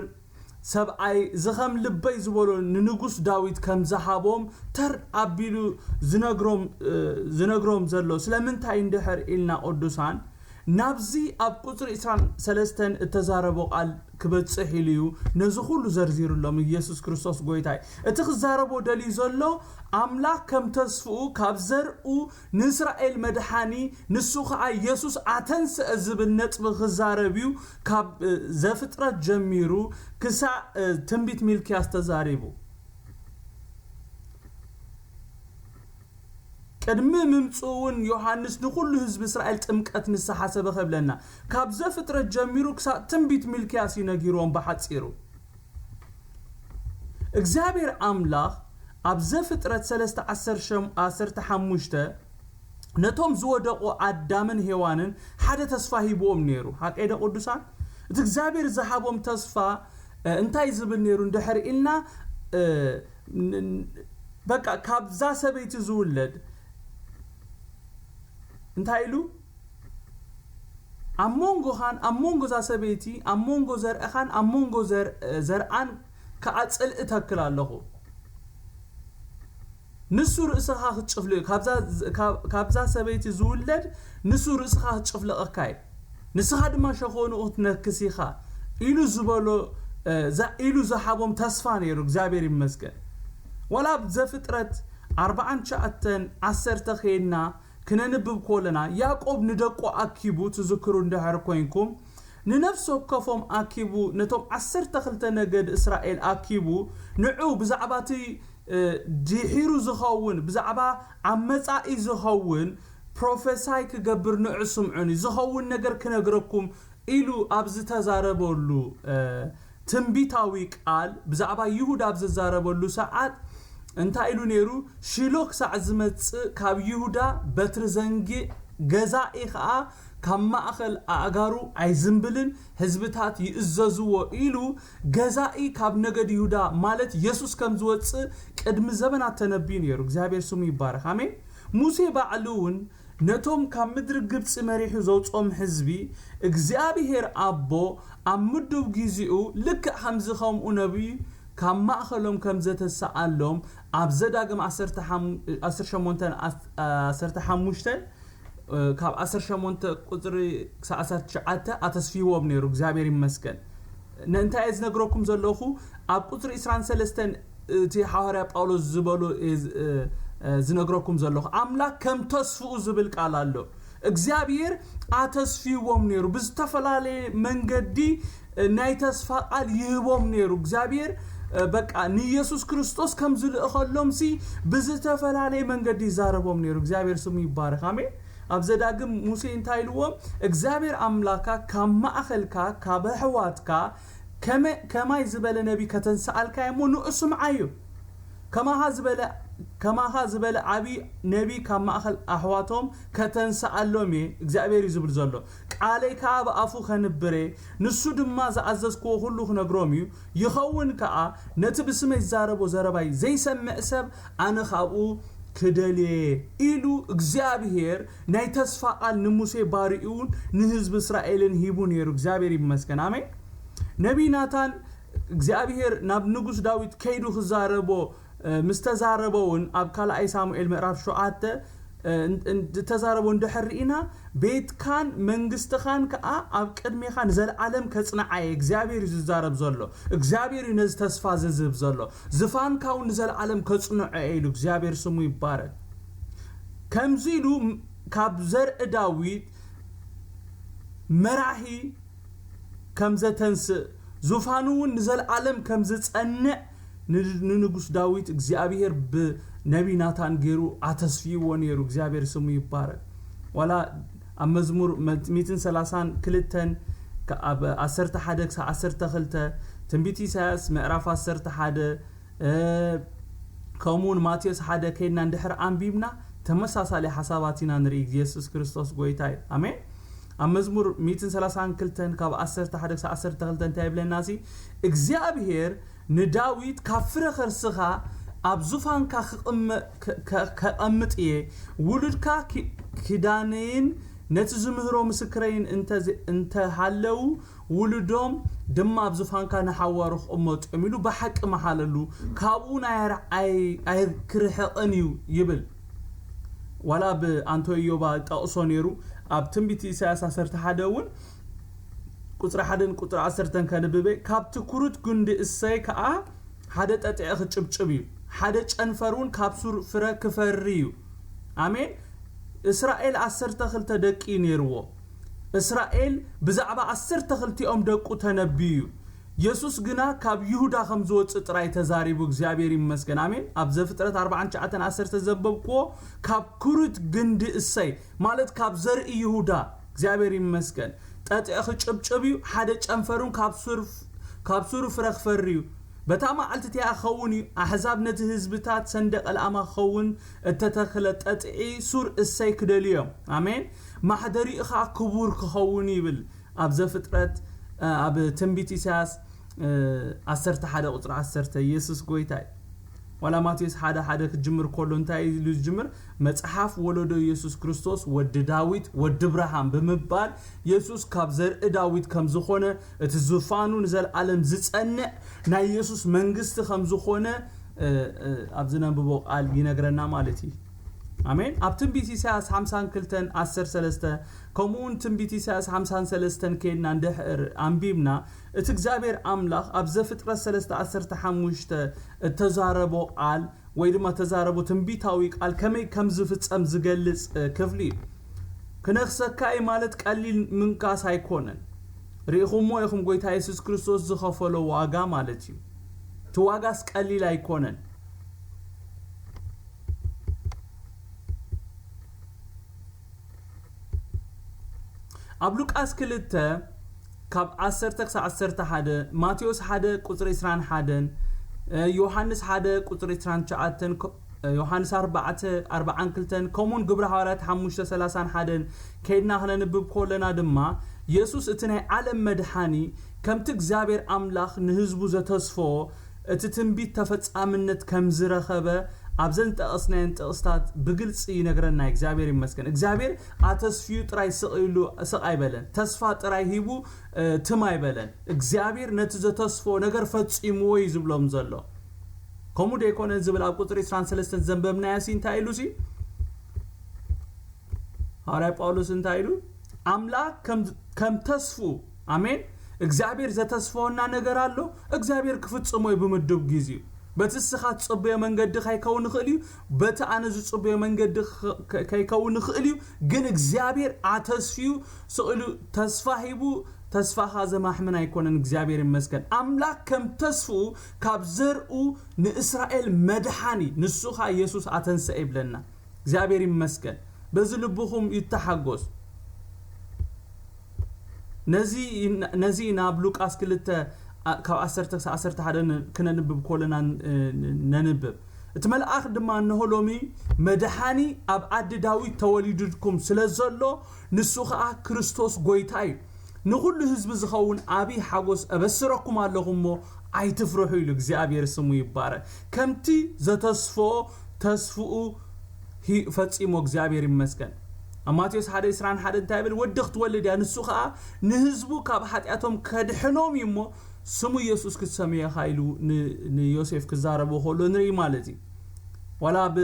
ሰብኣይ ዝኸም ልበይ ዝበሎ ንንጉስ ዳዊት ከም ዝሃቦም ተር ኣቢሉ ዝነግሮም ዝነግሮም ዘሎ ስለምንታይ እንድሕር ኢልና ቅዱሳን ናብዚ ኣብ ቁጽሪ ዕስራን ሰለስተን እተዛረቦ ቃል ክበጽሕ ኢሉ እዩ ነዚ ኩሉ ዘርዚሩሎም። ኢየሱስ ክርስቶስ ጎይታይ እቲ ክዛረቦ ደልዩ ዘሎ ኣምላኽ ከም ተስፍኡ ካብ ዘርኡ ንእስራኤል መድሓኒ ንሱ ኸዓ ኢየሱስ ኣተንስአ ዝብል ነጥቢ ክዛረብ እዩ። ካብ ዘፍጥረት ጀሚሩ ክሳዕ ትንቢት ሚልክያስ ተዛሪቡ። ቅድሚ ምምፅኡ እውን ዮሃንስ ንኹሉ ህዝቢ እስራኤል ጥምቀት ንስሓ ሰበኸ ይብለና። ካብ ዘፍጥረት ጀሚሩ ክሳብ ትንቢት ሚልክያስ እዩ ነጊርዎም ብሓፂሩ። እግዚኣብሔር ኣምላኽ ኣብ ዘፍጥረት ሰለስተ ዓሰርተ ሓሙሽተ ነቶም ዝወደቑ ኣዳምን ሄዋንን ሓደ ተስፋ ሂብዎም ነይሩ። ሓቀይ ዶ ቅዱሳን? እቲ እግዚኣብሔር ዝሃቦም ተስፋ እንታይ ዝብል ነይሩ እንድሕር ኢልና፣ በቃ ካብዛ ሰበይቲ ዝውለድ እንታይ ኢሉ? ኣብ መንጎኻን ኣብ መንጎ እዛ ሰበይቲ፣ ኣብ መንጎ ዘርእኻን ኣብ መንጎ ዘርኣን ከዓ ፅልኢ ተክል ኣለኹ። ንሱ ርእስኻ ክትጭፍልቕ እዩ። ካብዛ ሰበይቲ ዝውለድ ንሱ ርእስኻ ክትጭፍልቐካ እዩ። ንስኻ ድማ ሸኾንኡ ክትነክስ ኢኻ ኢሉ ዝበሎ ኢሉ ዝሃቦም ተስፋ ነይሩ። እግዚኣብሔር ይመስገን። ዋላ ኣብ ዘፍጥረት ኣርባዓን ትሽዓተን ዓሰርተ ከይድና ክነንብብ ከለና፣ ያዕቆብ ንደቁ ኣኪቡ፣ ትዝክሩ እንድሕር ኮይንኩም፣ ንነፍሲ ወከፎም ኣኪቡ፣ ነቶም ዓሰርተ ክልተ ነገድ እስራኤል ኣኪቡ፣ ንዑ ብዛዕባ እቲ ድሒሩ ዝኸውን፣ ብዛዕባ ኣብ መጻኢ ዝኸውን ፕሮፌሳይ ክገብር ንዑ ስምዑኒ፣ ዝኸውን ነገር ክነግረኩም ኢሉ ኣብ ዝተዛረበሉ ትንቢታዊ ቃል ብዛዕባ ይሁዳ ኣብ ዝዛረበሉ ሰዓት እንታይ ኢሉ ነይሩ? ሺሎ ክሳዕ ዝመጽእ ካብ ይሁዳ በትሪ ዘንጊዕ፣ ገዛኢ ኸኣ ካብ ማእኸል ኣእጋሩ ኣይዝንብልን፣ ህዝብታት ይእዘዝዎ ኢሉ ገዛኢ ካብ ነገድ ይሁዳ ማለት የሱስ ከም ዝወጽእ ቅድሚ ዘበናት ተነብዩ ነይሩ። እግዚኣብሔር ስሙ ይባረኽ። ኣሜን። ሙሴ ባዕሉ እውን ነቶም ካብ ምድሪ ግብፂ መሪሑ ዘውፅኦም ህዝቢ እግዚኣብሔር ኣቦ ኣብ ምዱብ ጊዜኡ ልክዕ ከምዚ ከምኡ ነቢይ ካብ ማእኸሎም ከም ዘተሰኣሎም ኣብ ዘዳግም ዓሰርተ ሸሞንተ ዓሰርተ ሓሙሽተ ካብ ዓሰርተ ሸሞንተ ቁፅሪ ክሳብ ዓሰርተ ትሽዓተ ኣተስፊዎም ነይሩ። እግዚኣብሔር ይመስገን። ንእንታይ እየ ዝነግረኩም ዘለኹ? ኣብ ቁፅሪ ዕስራን ሰለስተን እቲ ሓዋርያ ጳውሎስ ዝበሎ እየ ዝ- እ- እ- ዝነግረኩም ዘለኹ። ኣምላኽ ከም ተስፍኡ ዝብል ቃል ኣሎ። እግዚኣብሔር ኣተስፊዎም ነይሩ። ብዝተፈላለየ መንገዲ እ፣ ናይ ተስፋ ቃል ይህቦም ነይሩ። እግዚኣብሔር እ፣ በቃ ንኢየሱስ ክርስቶስ ከም ዝልእኸሎም ሲ ብዝተፈላለየ መንገዲ ይዛረቦም ነይሩ። እግዚኣብሔር ስሙ ይባረኽ። ኣሜን። ኣብ ዘዳግም ሙሴ እንታይ ኢልዎም? እግዚኣብሔር ኣምላካ ካብ ማእኸልካ ካብ ኣሕዋትካ ከመ- ከማይ ዝበለ ነቢ ከተንስኣልካ እሞ ንኡ ስምዓዮ። ከማኻ ዝበለ ከማኻ ዝበለ ዓቢ ነቢ ካብ ማእኸል ኣሕዋቶም ከተንስኣሎም እየ እግዚኣብሔር እዩ ዝብል ዘሎ። ቃለይ ከኣ ብኣፉ ከንብር እየ። ንሱ ድማ ዝኣዘዝክዎ ኩሉ ክነግሮም እዩ። ይኸውን ከኣ ነቲ ብስመይ ዝዛረቦ ዘረባይ ዘይሰምዕ ሰብ ኣነ ካብኡ ክደልየ ኢሉ እግዚኣብሔር ናይ ተስፋ ቃል ንሙሴ ባሪኡን ንህዝቢ እስራኤልን ሂቡ ነይሩ። እግዚኣብሔር ይመስገን። ኣሜን። ነቢይ ናታን እግዚኣብሔር ናብ ንጉስ ዳዊት ከይዱ ክዛረቦ እ፣ ምስ ተዛረቦ እውን ኣብ ካልኣይ ሳሙኤል ምዕራፍ ሸውዓተ እ፣ እን- እን- ዝተዛረቦ እንድሕር ርኢና ቤትካን መንግስትኻን ከዓ ኣብ ቅድሜኻ ንዘለዓለም ከጽንዓ እየ። እግዚኣብሔር እዩ ዝዛረብ ዘሎ። እግዚኣብሔር እዩ ነዚ ተስፋ እዚ ዝህብ ዘሎ። ዝፋንካ እውን ንዘለዓለም ከጽንዖ እየ ኢሉ። እግዚኣብሔር ስሙ ይባረክ። ከምዚ ኢሉ ም- ካብ ዘርኢ ዳዊት መራሒ ከም ዘተንስእ ዙፋኑ እውን ንዘለዓለም ከም ዝጸንዕ ን- ንንጉስ ዳዊት እግዚኣብሔር ብነቢ ናታን ገይሩ ኣተስፍይዎ ነይሩ። እግዚኣብሔር ስሙ ይባረክ። ዋላ ኣብ መዝሙር መ- ሚእትን ሰላሳን ክልተን ከ- ኣብ ዓሰርተ ሓደ ክሳብ ዓሰርተ ክልተ፣ ትንቢት ኢሳያስ ምዕራፍ ዓሰርተ ሓደ እ፣ ከምኡውን ማቴዎስ ሓደ ከይድና እንድሕር ኣንቢብና ተመሳሳሊ ሓሳባት ኢና ንርኢ። ኢየሱስ ክርስቶስ ጎይታ እዩ። ኣሜን። ኣብ መዝሙር ሚእትን ሰላሳን ክልተን ካብ ዓሰርተ ሓደ ክሳብ ዓሰርተ ክልተ እንታይ ይብለና? እዚ እግዚኣብሔር ንዳዊት ካብ ፍረ ከርስኻ ኣብ ዙፋንካ ክቕመ- ከ- ከ- ከቐምጥ እየ፣ ውሉድካ ኪ- ኪዳነይን ነቲ ዝምህሮ ምስክረይን እንተ- እንተሃለዉ ውሉዶም ድማ ኣብ ዙፋንካ ንሓዋሩ ክቕመጡ እዮም ኢሉ ብሓቂ መሓለሉ፣ ካብኡ ናይ ኣር- ኣይ- ኣይ- ክርሕቕን እዩ ይብል። ዋላ ብኣንቶዮባ ጠቕሶ ነይሩ። ኣብ ትንቢት ኢሳያስ ዓሰርተ ሓደ እውን ቁፅሪ ሓደን ቁፅሪ ዓሰርተን ከንብበ፣ ካብቲ ኩሩት ጉንዲ እሰይ ከዓ ሓደ ጠጥዒ ክጭብጭብ እዩ፣ ሓደ ጨንፈር እውን ካብ ሱር ፍረ ክፈሪ እዩ። ኣሜን። እስራኤል ዓሰርተ ክልተ ደቂ እዩ ነይርዎ። እስራኤል ብዛዕባ ዓሰርተ ክልቲኦም ደቁ ተነብዩ እዩ። የሱስ ግና ካብ ይሁዳ ከም ዝወፅእ ጥራይ ተዛሪቡ። እግዚኣብሔር ይመስገን። ኣሜን። ኣብ ዘፍጥረት ኣርባዓን ትሽዓተን ዓሰርተ ዘንበብክዎ ካብ ኩሩት ግንዲ እሰይ ማለት ካብ ዘርኢ ይሁዳ እግዚኣብሔር ይመስገን። ጠጥዒ ክጭብጭብ እዩ፣ ሓደ ጨንፈሩን ካብ ሱር- ካብ ሱሩ ፍረ ክፈሪ እዩ። በታ መዓልቲ እቲኣ ክኸውን እዩ፣ ኣሕዛብ ነቲ ህዝብታት ሰንደቕ ዕላማ ክኸውን እተተኽለ ጠጥዒ ሱር እሰይ ክደልዩ እዮም። ኣሜን። ማሕደሪኡ ኸኣ ክቡር ክኸውን ይብል ኣብ ዘፍጥረት ኣብ ትንቢት ኢሳያስ ዓሰርተ ሓደ ቁፅሪ ዓሰርተ ኢየሱስ ጎይታ እዩ። ዋላ ማቴዎስ ሓደ ሓደ ክጅምር ከሎ እንታይ ኢሉ ዝጅምር? መፅሓፍ ወለዶ ኢየሱስ ክርስቶስ ወዲ ዳዊት ወዲ ብርሃን ብምባል ኢየሱስ ካብ ዘርኢ ዳዊት ከም ዝኾነ፣ እቲ ዙፋኑ ንዘለኣለም ዝጸንዕ ናይ ኢየሱስ መንግስቲ ከም ዝኾነ ኣብዚ ነንብቦ ቃል ይነግረና ማለት እዩ። ኣሜን። ኣብ ትንቢት ኢሳያስ ሓምሳን ክልተን ዓሰርተ ሰለስተ ከምኡ እውን ትንቢት ኢሳያስ ሓምሳን ሰለስተን ከይድና እንድሕር ኣንቢብና፣ እቲ እግዚኣብሔር ኣምላኽ ኣብ ዘፍጥረት ሰለስተ ዓሰርተ ሓሙሽተ እተዛረቦ ቃል ወይ ድማ ተዛረቦ ትንቢታዊ ቃል ከመይ ከም ዝፍጸም ዝገልጽ ክፍሊ እዩ። ክነኽሰካ እዩ ማለት ቀሊል ምንካስ ኣይኮነን። ርኢኹሞ ኢኹም ጎይታ የሱስ ክርስቶስ ዝኸፈሎ ዋጋ ማለት እዩ። እቲ ዋጋስ ቀሊል ኣይኮነን። ኣብ ሉቃስ ክልተ ካብ ዓሰርተ ክሳብ ዓሰርተ ሓደ፣ ማቴዎስ ሓደ ቁፅሪ ዕስራን ሓደን፣ ዮሃንስ ሓደ ቁፅሪ ዕስራን ትሽዓተን፣ ዮሃንስ ኣርባዕተ ኣርባዓን ክልተን ከምኡውን ግብሪ ሃዋርያት ሓሙሽተ ሰላሳን ሓደን ከይድና ክነንብብ ከለና ድማ የሱስ እቲ ናይ ዓለም መድሓኒ ከምቲ እግዚኣብሔር ኣምላኽ ንህዝቡ ዘተስፎ እቲ ትንቢት ተፈጻምነት ከም ዝረኸበ ኣብዘን ጠቐስናየን ጥቕስታት ብግልፂ ይነግረና። እግዚኣብሔር ይመስገን። እግዚኣብሔር ኣተስፊዩ ጥራይ ስቕ ኢሉ ስቕ ኣይበለን። ተስፋ ጥራይ ሂቡ ትም ኣይበለን። እግዚኣብሔር ነቲ ዘተስፎ ነገር ፈጺምዎ እዩ ዝብሎም ዘሎ። ከምኡ ደይኮነ ዝብል ኣብ ቁፅሪ ዕስራን ሰለስተን ዘንበብናዮ ሲ እንታይ ኢሉ ሲ ሃዋርያ ጳውሎስ እንታይ ኢሉ? ኣምላኽ ከም ተስፉ፣ ኣሜን፣ እግዚኣብሔር ዘተስፈወና ነገር ኣሎ። እግዚኣብሔር ክፍጽሞ እዩ ብምድብ ግዜኡ። በቲ እስኻ ትጽበዮ መንገዲ ከይከውን ይኽእል እዩ። በቲ ኣነ ዝጽበዮ መንገዲ ከይከውን ይኽእል እዩ። ግን እግዚኣብሔር ኣተስፊዩ ስቕ ኢሉ ተስፋ ሂቡ፣ ተስፋኻ ዘማሕምን ኣይኮነን። እግዚኣብሔር ይመስገን። ኣምላኽ ከም ተስፍኡ ካብ ዘርኡ ንእስራኤል መድሓኒ ንሱ ኸኣ የሱስ ኣተንሰአ ይብለና። እግዚኣብሔር ይመስገን። በዚ ልብኹም ይተሓጎስ። ነዚ ነዚ ናብ ሉቃስ ክልተ ካብ ዓሰርተ ክሳብ ዓሰርተ ሓደ ክነንብብ ከለና ነንብብ። እቲ መልኣኽ ድማ፣ እንሆ ሎሚ መድሓኒ ኣብ ዓዲ ዳዊት ተወሊዱልኩም ስለ ዘሎ፣ ንሱ ኸኣ ክርስቶስ ጐይታ እዩ። ንኹሉ ህዝቢ ዝኸውን ዓብዪ ሓጎስ እበስረኩም ኣለኹ እሞ ኣይትፍርሑ ኢሉ። እግዚኣብሔር ስሙ ይባረክ። ከምቲ ዘተስፎ ተስፍኡ ፈጺሞ እግዚኣብሔር ይመስገን። ኣብ ማቴዎስ ሓደ ዕስራን ሓደን እንታይ ይብል? ወዲ ክትወልድ እያ፣ ንሱ ኸኣ ንህዝቡ ካብ ሓጢኣቶም ከድሕኖም እዩ እሞ ስሙ ኢየሱስ ክትሰምዮ ኢኻ ኢሉ ንዮሴፍ ክዛረቦ ከሎ ንርኢ ማለት እዩ። ዋላ ኣብ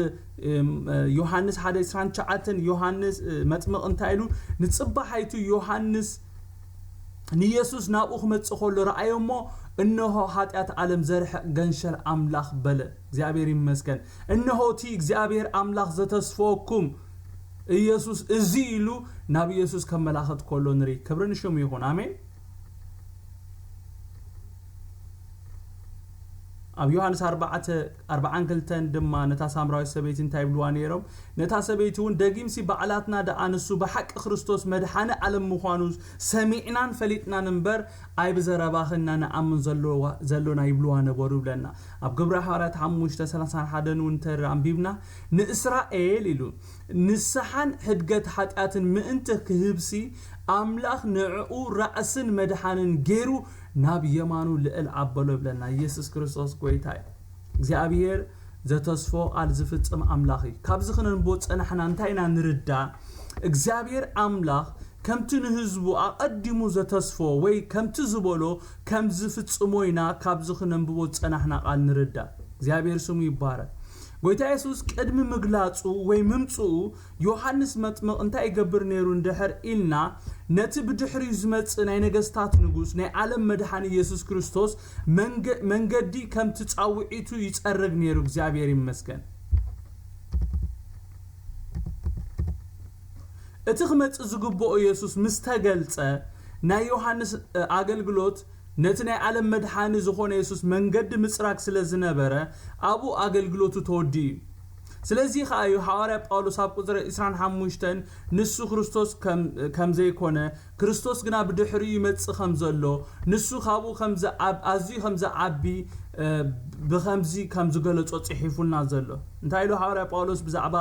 ዮሃንስ ሓደ ዕስራን ትሽዓተን ዮሃንስ መጥምቕ እንታይ ኢሉ? ንጽባሓይቱ ዮሃንስ ንየሱስ ናብኡ ክመጽእ ከሎ ረኣዮ እሞ፣ እንሆ ሓጢኣት ዓለም ዘርሕቕ ገንሸል ኣምላኽ በለ። እግዚኣብሔር ይመስገን። እንሆ እቲ እግዚኣብሔር ኣምላኽ ዘተስፈወኩም ኢየሱስ እዚ ኢሉ ናብ ኢየሱስ ከመላኽት ከሎ ንርኢ። ክብሪ ንሽሙ ይኹን። ኣሜን። ኣብ ዮሃንስ ኣርባዕተ ኣርባዓን ክልተን ድማ ነታ ሳምራዊት ሰበይቲ እንታይ ይብልዋ ነይሮም? ነታ ሰበይቲ እውን፣ ደጊምሲ ባዕላትና ደኣ ንሱ ብሓቂ ክርስቶስ መድሓኒ ዓለም ምዃኑ ሰሚዕናን ፈሊጥናን እምበር፣ ኣይብዘረባኺ ኢና ንኣምን ዘሎና ይብልዋ ነበሩ ይብለና። ኣብ ግብሪ ሃዋርያት ሓሙሽተ ሰላሳን ሓደን እውን እንተ ኣንቢብና፣ ንእስራኤል ኢሉ ንስሓን ሕድገት ሓጢኣትን ምእንቲ ክህብሲ፣ ኣምላኽ ንዕኡ ራእስን መድሓንን ገይሩ ናብ የማኑ ልዕል ኣበሎ ይብለና። ኢየሱስ ክርስቶስ ጐይታ እዩ። እግዚኣብሔር ዘተስፎ ቃል ዝፍጽም ኣምላኽ እዩ። ካብዚ ክነንብቦ ዝጸናሕና እንታይ ኢና ንርዳእ? እግዚኣብሔር ኣምላኽ ከምቲ ንህዝቡ ኣቐዲሙ ዘተስፎ ወይ ከምቲ ዝበሎ ከም ዝፍጽሞ ኢና ካብዚ ክነንብቦ ዝጸናሕና ቃል ንርዳእ። እግዚኣብሔር ስሙ ይባረክ። ጐይታ የሱስ ቅድሚ ምግላጹ ወይ ምምጽኡ ዮሃንስ መጥምቕ እንታይ ይገብር ነይሩ እንድሕር ኢልና፣ ነቲ ብድሕሪኡ ዝመጽእ ናይ ነገስታት ንጉስ፣ ናይ ዓለም መድሓኒ ኢየሱስ ክርስቶስ መንገ-፣ መንገዲ ከምቲ ጻውዒቱ ይጸርግ ነይሩ። እግዚኣብሔር ይመስገን። እቲ ክመጽእ ዝግብኦ ኢየሱስ ምስ ተገልጸ፣ ናይ ዮሃንስ፣ እ፣ ኣገልግሎት ነቲ ናይ ዓለም መድሓኒ ዝኾነ የሱስ መንገዲ ምጽራግ ስለ ዝነበረ፣ ኣብኡ ኣገልግሎቱ ተወዲኡ እዩ። ስለዚ ኸኣ እዩ ሃዋርያ ጳውሎስ ኣብ ቁጽሪ ዕስራን ሓሙሽተን ንሱ ክርስቶስ ከም፣ ከም ዘይኮነ፣ ክርስቶስ ግና ብድሕሪኡ ይመጽእ ከም ዘሎ፣ ንሱ ካብኡ ከም ዝዓብ-፣ ኣዝዩ ከም ዝዓቢ፣ እ፣ ብኸምዚ ከም ዝገለጾ ጽሒፉልና ዘሎ። እንታይ ኢሉ ሃዋርያ ጳውሎስ ብዛዕባ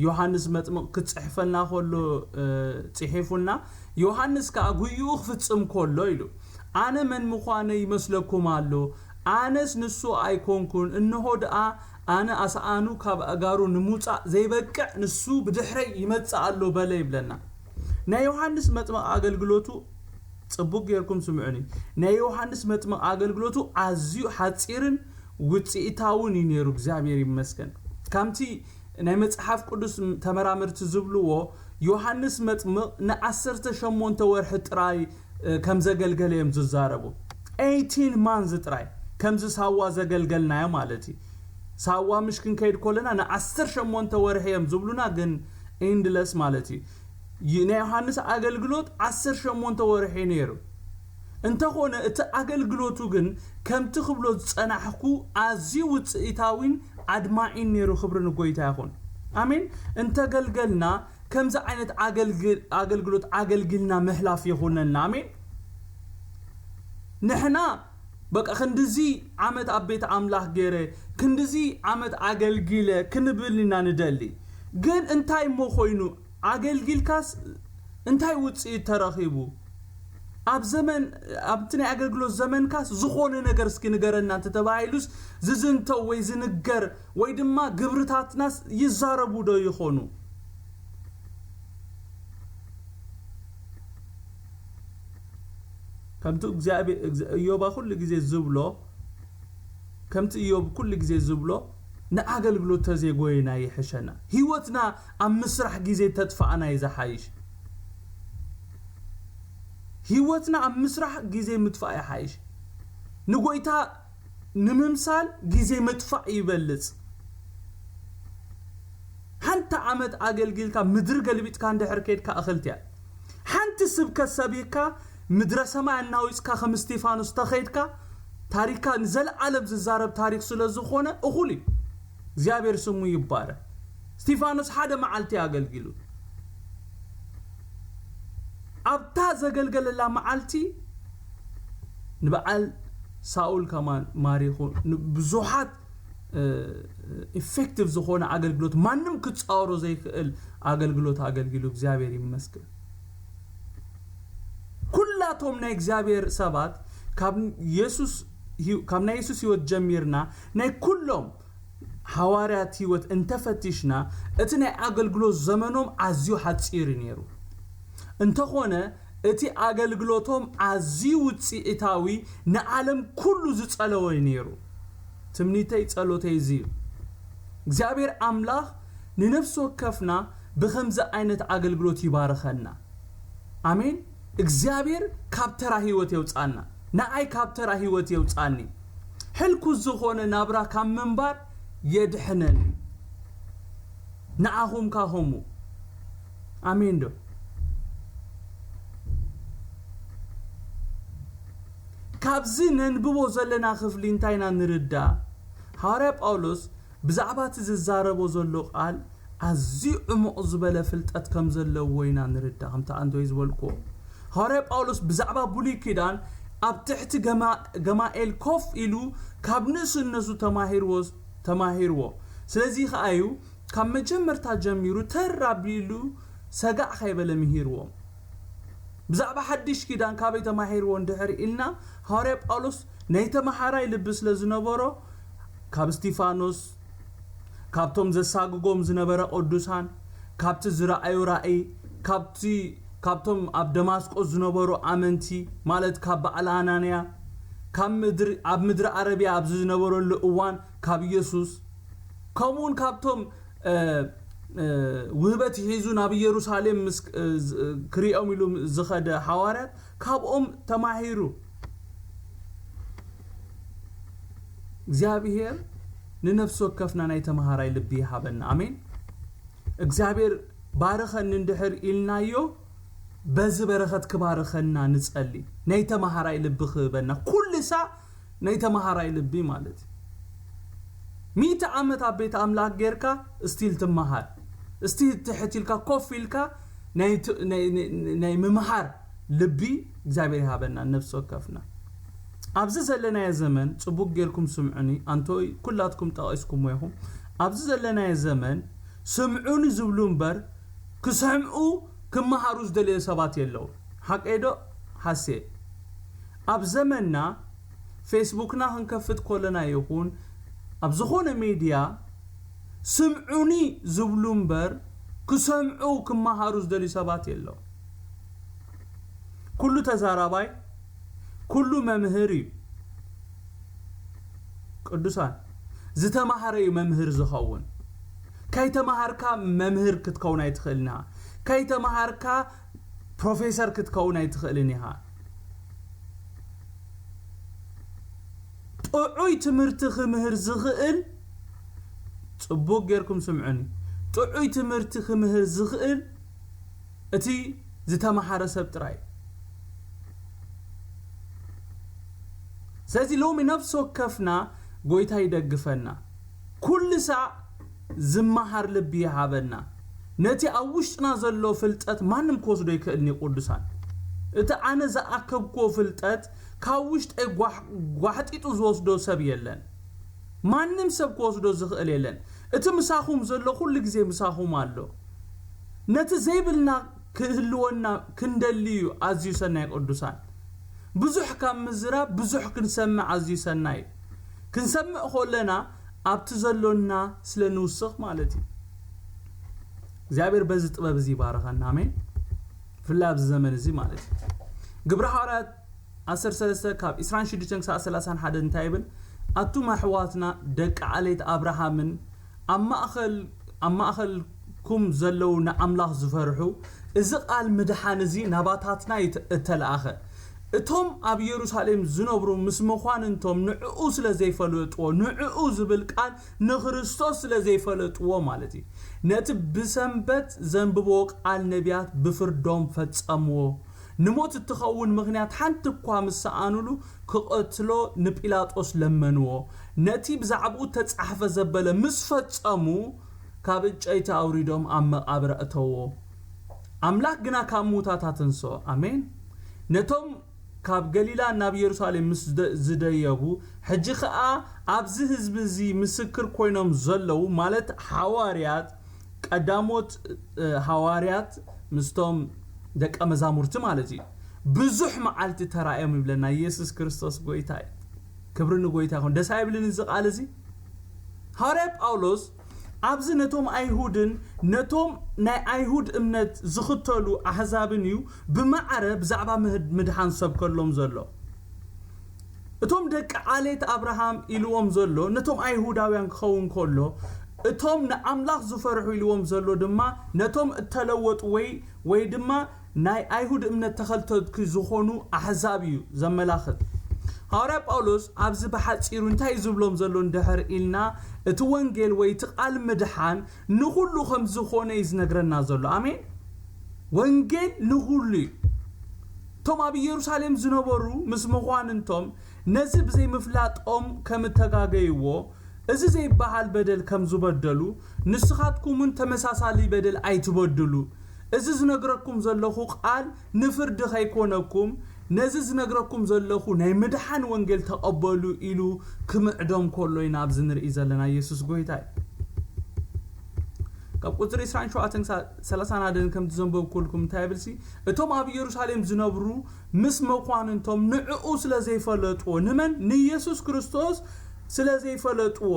ዮሃንስ መጥምቕ ክጽሕፈልና ከሎ፣ እ፣ ጽሒፉልና? ዮሃንስ ከኣ ጉይኡ ክፍጽም ከሎ ኢሉ፣ ኣነ መን ምዃነይ ይመስለኩም ኣሎ? ኣነስ ንሱ ኣይኮንኩን። እንሆ ደኣ ኣነ ኣስኣኑ ካብ ኣእጋሩ ንምውጻእ ዘይበቅዕ ንሱ ብድሕረይ ይመጽእ ኣሎ በለ ይብለና። ናይ ዮሃንስ መጥምቕ ኣገልግሎቱ ጽቡቕ ጌርኩም ስምዑኒ። ናይ ዮሃንስ መጥምቕ ኣገልግሎቱ ኣዝዩ ሓጺርን ውጽኢታውን እዩ ነይሩ። እግዚኣብሔር ይመስገን። ከምቲ ናይ መጽሓፍ ቅዱስ ተመራመርቲ ዝብልዎ፣ ዮሃንስ መጥምቕ ንዓሰርተ ሸሞንተ ወርሒ ጥራይ ከም ዘገልገለ እዮም ዝዛረቡ። ኤይቲን ማንዝ ጥራይ ከምዚ ሳዋ ዘገልገልናዮ ማለት እዩ። ሳዋ ምሽ ክንከይድ ከለና ንዓሰርተ ሸሞንተ ወርሒ እዮም ዝብሉና፣ ግን ኢንድለስ ማለት እዩ። ይ- ናይ ዮሃንስ ኣገልግሎት ዓሰርተ ሸሞንተ ወርሒ ነይሩ። እንተኾነ እቲ ኣገልግሎቱ ግን ከምቲ ክብሎ ዝጸናሕኩ ኣዝዩ ውጽኢታዊን ኣድማዒን ነይሩ። ክብሪ ንጎይታ ይኹን። ኣሜን። እንተገልገልና ከምዚ ዓይነት ኣገልግል- ኣገልግሎት ኣገልግልና ምሕላፍ ይኹነልና። ኣሜን። ንሕና በቃ ክንድዚ ዓመት ኣብ ቤት ኣምላኽ ገይረ፣ ክንድዚ ዓመት ኣገልጊለ ክንብል ኢና ንደሊ። ግን እንታይ እሞ ኮይኑ? ኣገልጊልካስ እንታይ ውጽኢት ተረኺቡ? ኣብ ዘመን ኣብቲ ናይ ኣገልግሎት ዘመንካስ ዝኾነ ነገር እስኪ ንገረና እንተተባሂሉስ ዝዝንተው ወይ ዝንገር ወይ ድማ ግብርታትናስ ይዛረቡ ዶ ይኾኑ? ከምቲ እግዚኣብሔር እዮባ ኩሉ ግዜ ዝብሎ ከምቲ እዮብ ኩሉ ግዜ ዝብሎ ንኣገልግሎት ተዘይጎይና ይሕሸና። ህይወትና ኣብ ምስራሕ ግዜ ተጥፋእና እዩ ዝሓይሽ። ህይወትና ኣብ ምስራሕ ግዜ ምጥፋእ ይሓይሽ። ንጎይታ ንምምሳል ግዜ ምጥፋእ ይበልጽ። ሓንቲ ዓመት ኣገልጊልካ ምድሪ ገልቢጥካ እንድሕር ከድካ እኽልቲ እያ። ሓንቲ ስብከት ሰቢካ ምድረ ሰማይ ኣናዊጽካ ከም እስቲፋኖስ ተኸይድካ ታሪካ ንዘለዓለም ዝዛረብ ታሪክ ስለ ዝኾነ እኹል እዩ። እግዚኣብሔር ስሙ ይባረክ። እስቲፋኖስ ሓደ መዓልቲ ኣገልጊሉ ኣብታ ዘገልገለላ መዓልቲ ንበዓል ሳኡል ከማን ማሪኹ ብዙሓት ኢፌክቲቭ ዝኾነ ኣገልግሎት ማንም ክፃወሮ ዘይክእል ኣገልግሎት ኣገልጊሉ እግዚኣብሔር ይመስገን። ኩላቶም ናይ እግዚኣብሔር ሰባት ካብ የሱስ ካብ ናይ የሱስ ህይወት ጀሚርና ናይ ኩሎም ሃዋርያት ህይወት እንተፈቲሽና እቲ ናይ ኣገልግሎት ዘመኖም ኣዝዩ ሓፂር እዩ ነይሩ። እንተኾነ እቲ ኣገልግሎቶም ኣዝዩ ውፅኢታዊ ንዓለም ኩሉ ዝፀለወ እዩ ነይሩ። ትምኒተይ ፀሎተይ እዚ እዩ። እግዚኣብሔር ኣምላኽ ንነፍሲ ወከፍና ብኸምዚ ዓይነት ኣገልግሎት ይባርኸና። ኣሜን። እግዚኣብሔር ካብ ተራ ህይወት የውፃና። ንኣይ ካብ ተራ ህይወት የውፃኒ። ሕልኩስ ዝኾነ ናብራ ካብ ምንባር የድሕነኒ። ንኣኹም ካኹሙ። ኣሜን ዶ? ካብዚ ነንብቦ ዘለና ክፍሊ እንታይ ኢና ንርዳእ? ሃዋርያ ጳውሎስ ብዛዕባ እቲ ዝዛረቦ ዘሎ ቃል ኣዝዩ ዕሙቕ ዝበለ ፍልጠት ከም ዘለዎ ኢና ንርዳእ። ከምቲ ኣንቶይ ዝበልክዎ፣ ሃዋርያ ጳውሎስ ብዛዕባ ብሉይ ኪዳን ኣብ ትሕቲ ገማ- ገማኤል ኮፍ ኢሉ ካብ ንእስነቱ ተማሂርዎ ተማሂርዎ። ስለዚ ከኣ እዩ ካብ መጀመርታ ጀሚሩ ተር ኣቢሉ ሰጋዕ ከይበለ ምሂርዎም። ብዛዕባ ሓድሽ ኪዳን ካበይ ተማሂርዎ እንድሕር ኢልና፣ ሃዋርያ ጳውሎስ ናይ ተመሃራይ ልቢ ስለ ዝነበሮ ካብ እስቲፋኖስ፣ ካብቶም ዘሳግጎም ዝነበረ ቅዱሳን፣ ካብቲ ዝረኣዩ ራእይ፣ ካብቲ ካብቶም ኣብ ደማስቆ ዝነበሩ ኣመንቲ፣ ማለት ካብ በዓል ኣናንያ፣ ካብ ምድሪ ኣብ ምድሪ ኣረብያ ኣብዚ ዝነበረሉ እዋን ካብ ኢየሱስ፣ ከምኡውን ካብቶም ውህበት ሒዙ ናብ ኢየሩሳሌም ክሪኦም ኢሉ ዝኸደ ሃዋርያት ካብኦም ተማሂሩ። እግዚኣብሔር ንነፍሲ ወከፍና ናይ ተምሃራይ ልቢ ይሃበና። ኣሜን። እግዚኣብሔር ባርኸኒ እንድሕር ኢልናዮ በዚ በረኸት ክባርኸና ንጸሊ። ናይ ተምሃራይ ልቢ ክህበና ኩሉ ሳዕ ናይ ተምሃራይ ልቢ ማለት እዩ። ሚእቲ ዓመት ኣብ ቤት ኣምላኽ ጌርካ እስቲል ትመሃር፣ እስቲል ትሕት ኢልካ ኮፍ ኢልካ ናይ ት- ናይ- ናይ- ናይ ምምሃር ልቢ እግዚኣብሔር ይሃበና ነፍሲ ወከፍና። ኣብዚ ዘለናዮ ዘመን ጽቡቅ ጌርኩም ስምዑኒ፣ ኣንቶይ ኩላትኩም ጠቒስኩሞ ኢኹም። ኣብዚ ዘለናዮ ዘመን ስምዑኒ ዝብሉ እምበር ክሰምዑ ክመሃሩ ዝደለዩ ሰባት የለዉ። ሓቀይ ዶ ሓሴ? ኣብ ዘመንና ፌስቡክና ክንከፍት ከለና ይኹን ኣብ ዝኾነ ሜድያ ስምዑኒ ዝብሉ እምበር ክሰምዑ ክመሃሩ ዝደልዩ ሰባት የለው። ኩሉ ተዛራባይ ኩሉ መምህር እዩ። ቅዱሳን ዝተማሃረ እዩ መምህር ዝኸውን። ከይተማሃርካ መምህር ክትከውን ኣይትኽእልን ኢኻ። ከይተማሃርካ ፕሮፌሰር ክትከውን ኣይትኽእልን ኢኻ። ጥዑይ ትምህርቲ ክምህር ዝኽእል፣ ጽቡቕ ጌርኩም ስምዑኒ፣ ጥዑይ ትምህርቲ ክምህር ዝኽእል እቲ ዝተማሃረ ሰብ ጥራይ። ስለዚ ሎሚ ነፍሲ ወከፍና ጎይታ ይደግፈና። ኩሉ ሳዕ ዝመሃር ልቢ ይሃበና። ነቲ ኣብ ውሽጥና ዘሎ ፍልጠት ማንም ክወስዶ ይክእልኒ ቅዱሳን። እቲ ኣነ ዝኣከብክዎ ፍልጠት ካብ ውሽጠይ ጓሕ- ጓሕጢጡ ዝወስዶ ሰብ የለን። ማንም ሰብ ክወስዶ ዝኽእል የለን። እቲ ምሳኹም ዘሎ ኩሉ ግዜ ምሳኹም ኣሎ። ነቲ ዘይብልና ክህልወና ክንደሊ እዩ ኣዝዩ ሰናይ ቅዱሳን። ብዙሕ ካብ ምዝራብ ብዙሕ ክንሰምዕ ኣዝዩ ሰናይ እዩ። ክንሰምዕ ከለና ኣብቲ ዘሎና ስለ ንውስኽ ማለት እዩ። እግዚኣብሔር በዚ ጥበብ እዚ ይባረኸና። ኣሜን። ብፍላይ ኣብዚ ዘመን እዚ ማለት እዩ። ግብረ ሃዋርያት ዓሰርተ ሰለስተ ካብ ዕስራን ሽዱሽተን ክሳብ ሰላሳን ሓደ እንታይ ይብል? ኣቱም ኣሕዋትና ደቂ ዓሌት ኣብርሃምን ኣብ ማእኸል ኣብ ማእኸልኩም ዘለዉ ንኣምላኽ ዝፈርሑ፣ እዚ ቃል ምድሓን እዚ ናባታትና ይተ- እተለኣኸ። እቶም ኣብ ኢየሩሳሌም ዝነብሩ ምስ መኳንንቶም ንዕኡ ስለ ዘይፈለጥዎ፣ ንዕኡ ዝብል ቃል ንክርስቶስ ስለ ዘይፈለጥዎ ማለት እዩ። ነቲ ብሰንበት ዘንብብዎ ቃል ነቢያት ብፍርዶም ፈጸምዎ። ንሞት እትኸውን ምኽንያት ሓንቲ እኳ ምስ ሰኣኑሉ ክቐትሎ ንጲላጦስ ለመንዎ። ነቲ ብዛዕባኡ ተጻሕፈ ዘበለ ምስ ፈጸሙ ካብ ዕጨይቲ ኣውሪዶም ኣብ መቓብር ኣእተዎ። ኣምላኽ ግና ካብ ምዉታት ኣተንስኦ። ኣሜን። ነቶም ካብ ገሊላ ናብ ኢየሩሳሌም ምስ ዝደ- ዝደየቡ ሕጂ ኸኣ ኣብዚ ህዝቢ እዚ ምስክር ኮይኖም ዘለዉ ማለት ሓዋርያት ቀዳሞት እ፣ ሃዋርያት ምስቶም ደቀ መዛሙርቲ ማለት እዩ ብዙሕ መዓልቲ ተራእዮም ይብለና። ኢየሱስ ክርስቶስ ጎይታ እዩ። ክብሪ ንጎይታ ይኹን። ደስ ኣይብልን እዚ ቃል እዚ? ሃዋርያ ጳውሎስ ኣብዚ ነቶም ኣይሁድን ነቶም ናይ ኣይሁድ እምነት ዝኽተሉ ኣሕዛብን እዩ ብማዕረ ብዛዕባ ምህድ- ምድሓን ሰብከሎም ዘሎ። እቶም ደቂ ዓሌት ኣብርሃም ኢልዎም ዘሎ ነቶም ኣይሁዳውያን ክኸውን ከሎ፣ እቶም ንኣምላኽ ዝፈርሑ ኢልዎም ዘሎ ድማ ነቶም እተለወጡ ወይ ወይ ድማ ናይ ኣይሁድ እምነት ተኸተልቲ ዝኾኑ ኣሕዛብ እዩ ዘመላኽት። ሃዋርያ ጳውሎስ ኣብዚ ብሓጺሩ እንታይ እዩ ዝብሎም ዘሎ እንድሕር ኢልና፣ እቲ ወንጌል ወይ እቲ ቃል ምድሓን ንኹሉ ከም ዝኾነ እዩ ዝነግረና ዘሎ። ኣሜን። ወንጌል ንኹሉ እዩ። እቶም ኣብ ኢየሩሳሌም ዝነበሩ ምስ መኳንንቶም ነዚ ብዘይምፍላጦም ከም እተጋገይዎ፣ እዚ ዘይበሃል በደል ከም ዝበደሉ፣ ንስኻትኩምን ተመሳሳሊ በደል ኣይትበድሉ። እዚ ዝነግረኩም ዘለኹ ቃል ንፍርዲ ከይኮነኩም፣ ነዚ ዝነግረኩም ዘለኹ ናይ ምድሓን ወንጌል ተቐበሉ ኢሉ ክምዕዶም ከሎ ኢና ኣብዚ ንርኢ ዘለና። ኢየሱስ ጎይታ እዩ። ካብ ቁፅሪ ዕስራን ሸውዓተን ክሳብ ሰላሳን ሓደን ከምቲ ዘንበብኩልኩም እንታይ ይብል ሲ? እቶም ኣብ ኢየሩሳሌም ዝነብሩ ምስ መኳንንቶም ንዕኡ ስለ ዘይፈለጥዎ፣ ንመን? ንኢየሱስ ክርስቶስ ስለ ዘይፈለጥዎ፣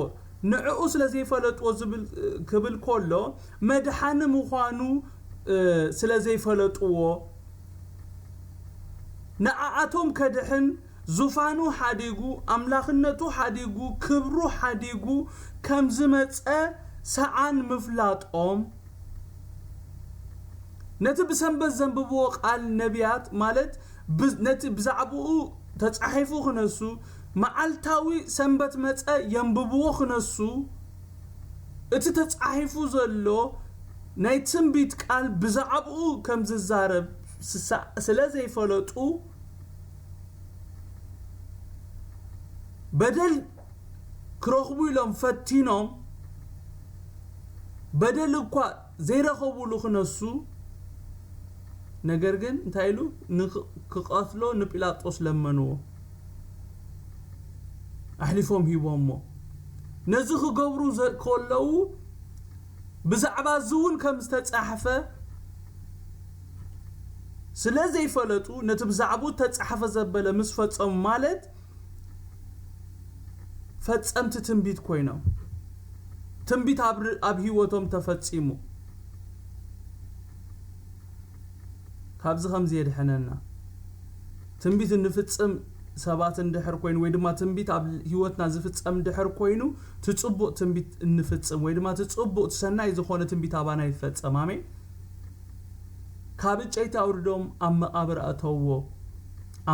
ንዕኡ ስለ ዘይፈለጥዎ ዝብል ክብል ከሎ መድሓኒ ምዃኑ እ፣ ስለ ዘይፈለጥዎ ንዓኣቶም ከድሕን ዙፋኑ ሓዲጉ ኣምላኽነቱ ሓዲጉ ክብሩ ሓዲጉ ከም ዝመጸ ሰኣን ምፍላጦም ነቲ ብሰንበት ዘንብብዎ ቃል ነቢያት ማለት ብ- ነቲ ብዛዕባኡ ተጻሒፉ ክነሱ መዓልታዊ ሰንበት መጸ የንብብዎ ክነሱ እቲ ተጻሒፉ ዘሎ ናይ ትንቢት ቃል ብዛዕባኡ ከም ዝዛረብ ስሳ- ስለ ዘይፈለጡ በደል ክረኽቡ ኢሎም ፈቲኖም በደል እኳ ዘይረኸቡሉ ክነሱ ነገር ግን እንታይ ኢሉ ንኽ- ክቐትሎ ንጲላጦስ ለመንዎ ኣሕሊፎም ሂቦሞ ነዚ ክገብሩ ዘ- ከለዉ ብዛዕባ እዚ እውን ከም ዝተጻሕፈ ስለ ዘይፈለጡ ነቲ ብዛዕባኡ ተጻሕፈ ዘበለ ምስ ፈጸሙ ማለት ፈጸምቲ ትንቢት ኮይኖም ትንቢት ኣብ ር- ኣብ ህይወቶም ተፈጺሙ። ካብዚ ከምዚ የድሕነና። ትንቢት እንፍጽም ሰባት እንድሕር ኮይኑ ወይ ድማ ትንቢት ኣብ ህይወትና ዝፍጸም እንድሕር ኮይኑ ትጽቡቕ ትንቢት እንፍጽም ወይ ድማ ትጽቡቕ ሰናይ ዝኾነ ትንቢት ኣባና ይፈጸም። ኣሜን። ካብ እጨይቲ ኣውርዶም ኣብ መቓብር ኣተውዎ።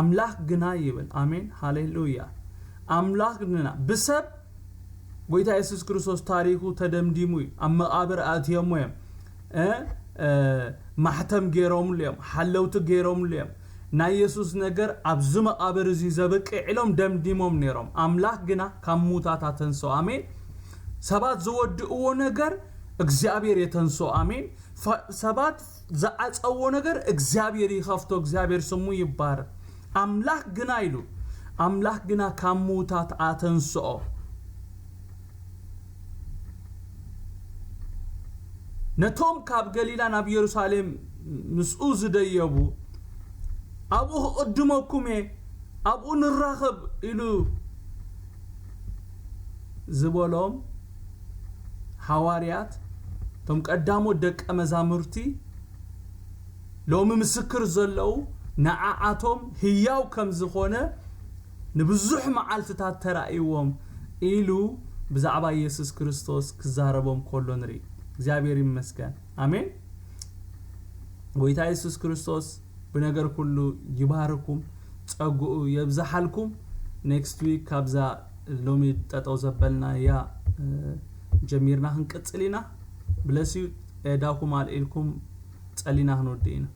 ኣምላኽ ግና ይብል። ኣሜን ሃሌሉያ። ኣምላኽ ግና ብሰብ ጎይታ የሱስ ክርስቶስ ታሪኹ ተደምዲሙ እዩ። ኣብ መቓብር ኣእትዮሞ እዮም። ማሕተም ገይሮምሉ እዮም፣ ሓለውቲ ገይሮምሉ እዮም። ናይ የሱስ ነገር ኣብዚ መቓብር እዚ ዘብቅዕ ኢሎም ደምዲሞም ነይሮም። ኣምላኽ ግና ካብ ሙታት ኣተንስኦ። ኣሜን። ሰባት ዝወድእዎ ነገር እግዚኣብሔር የተንስኦ። ኣሜን። ሰባት ዝዓፀዎ ነገር እግዚኣብሔር ይኸፍቶ። እግዚኣብሔር ስሙ ይባረክ። ኣምላኽ ግና ኢሉ ኣምላኽ ግና ካብ ሙታት ኣተንስኦ። ነቶም ካብ ገሊላ ናብ ኢየሩሳሌም ምስኡ ዝደየቡ ኣብኡ ክቕድመኩም እየ፣ ኣብኡ ንራኸብ ኢሉ ዝበሎም ሓዋርያት፣ እቶም ቀዳሞት ደቀ መዛሙርቲ፣ ሎሚ ምስክር ዘለዉ ንዓኣቶም ህያው ከም ዝኾነ ንብዙሕ መዓልትታት ተራእይዎም ኢሉ ብዛዕባ ኢየሱስ ክርስቶስ ክዛረቦም ከሎ ንርኢ። እግዚኣብሔር ይመስገን። ኣሜን። ጎይታ ኢየሱስ ክርስቶስ ብነገር ኩሉ ይባርኩም፣ ጸግኡ የብዝሓልኩም። ኔክስት ዊክ ካብዛ ሎሚ ጠጠው ዘበልናያ ጀሚርና ክንቅጽል ኢና። ብለስዩ ኤዳኹም ኣልዒልኩም ጸሊና ክንወድእ ኢና።